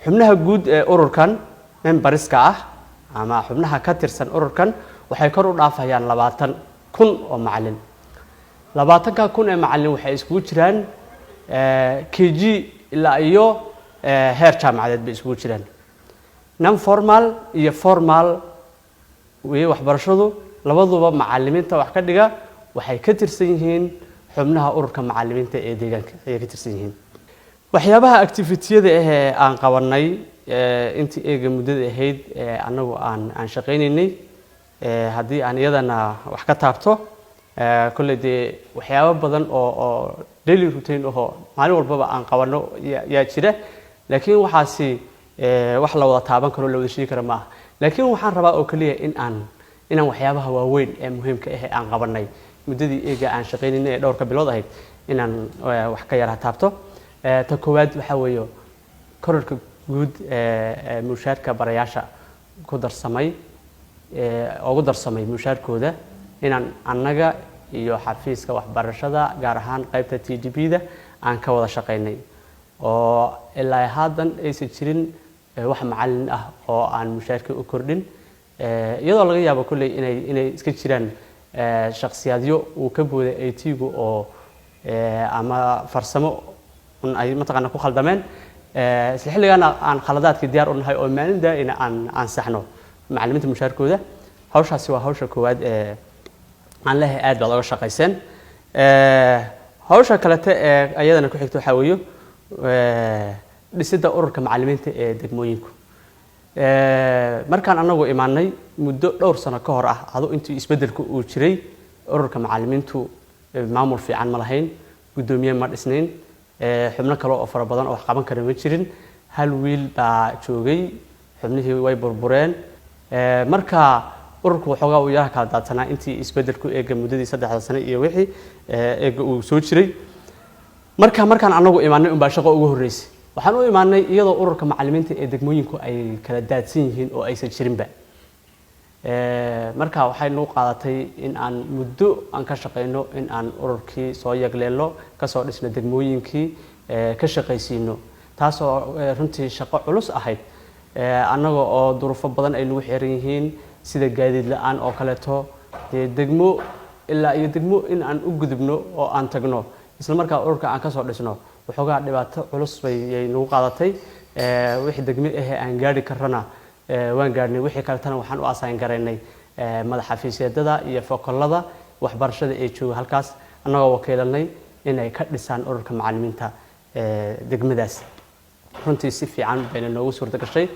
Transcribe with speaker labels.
Speaker 1: Xubnaha guud ee ururkan memberska ah ama xubnaha ka tirsan ururkan waxay kor u dhaafayaan 20,000 oo macalin. 20,000 ee macalin waxay iskugu jiraan KG ilaa iyo heer jaamacadeed bay iskugu jiraan. Non formal iyo formal wey waxbarashadu labaduba. Macalimiinta wax ka dhiga waxay ka tirsan yihiin xubnaha ururka macalimiinta ee deegaanka ayay ka tirsan yihiin. Waxyaabaha activityyada ah ee aan qabanay intii eega muddada ahayd ee annagu aan shaqaynaynay, haddii aan iyadana wax ka taabto, kolley dee waxyaabo badan oo daily routine ahoo maalin walbaba aan qabanno yaa jira, laakiin waxaasi wax la wada taaban karo, la wada sheegi karo ma aha. Laakiin waxaan rabaa oo keliya in aan inaan waxyaabaha waaweyn ee muhiimka ah ee aan qabanay muddadii eega aan shaqaynaynay ee dhowrka bilood ahayd inaan wax ka yara taabto. Ta koowaad waxaa weeye kororka guud ee mushaarka barayaasha ku darsamay, ugu darsamay mushaarkooda, inaan annaga iyo xafiiska waxbarashada, gaar ahaan qaybta TDP da, aan ka wada shaqaynay, oo ilaa haatan aysan jirin wax macalin ah oo aan mushaarka u kordhin, iyadoo laga yaabo kolley inay iska jiraan shakhsiyaadyo uu ka booday IT-gu oo ama farsamo un ay mataqaana ku khaldameen. Isla xilligaana aan khaladaadkii diyaar u nahay oo maalin daa'ina aan saxno macallimiinta mushaarkooda. Hawshaasi waa hawsha koowaad ee aan leeyahay aad baad oga shaqayseen. Hawsha kalete ee ayadana ku xigta waxaa weeye dhisidda ururka macallimiinta ee degmooyinku. Markaan anagu imaanay muddo dhowr sano ka hor ah, adu intii isbeddelku uu jiray, ururka macallimiintu maamul fiican ma lahayn, guddoomiye ma dhisnayn, xubno kale oo fara badan oo wax qaban kara ma jirin. Hal wiil baa joogay, xubnihii way burbureen. Marka ururku waxoogaa uu yaraha kala daadsanaa intii isbeddelku eega muddadii 3da sano iyo wixii eega uu soo jiray. Marka markaan anagu imaanay unbaa shaqo ugu horreysay. Waxaan u imaanay iyadoo ururka macallimiinta ee degmooyinku ay kala daadsan yihiin oo aysan jirinba. Marka waxay nagu qaadatay in aan muddo aan ka shaqayno in aan ururkii soo yagleelno, kasoo dhisno degmooyinkii, ka shaqaysiino, taasoo runtii shaqo culus ahayd, annaga oo duruufo badan ay nagu xiran yihiin, sida gaadiid la-aan oo kaleeto. Dee degmo ilaa iyo degmo in aan u gudubno oo aan tagno, isla markaa ururka aan kasoo dhisno, waxoogaa dhibaato culus bay nagu qaadatay. Wixii degme ahe aan gaari karana waan gaadhnay, wixii kaletana waxaan u assign garaynay madax xafiisyadada iyo fokollada waxbarashada ee jooga halkaas, annagoo wakiilanay inay ka dhisaan ururka macallimiinta degmadaas. Runtii si fiican bayna noogu suurta gashay.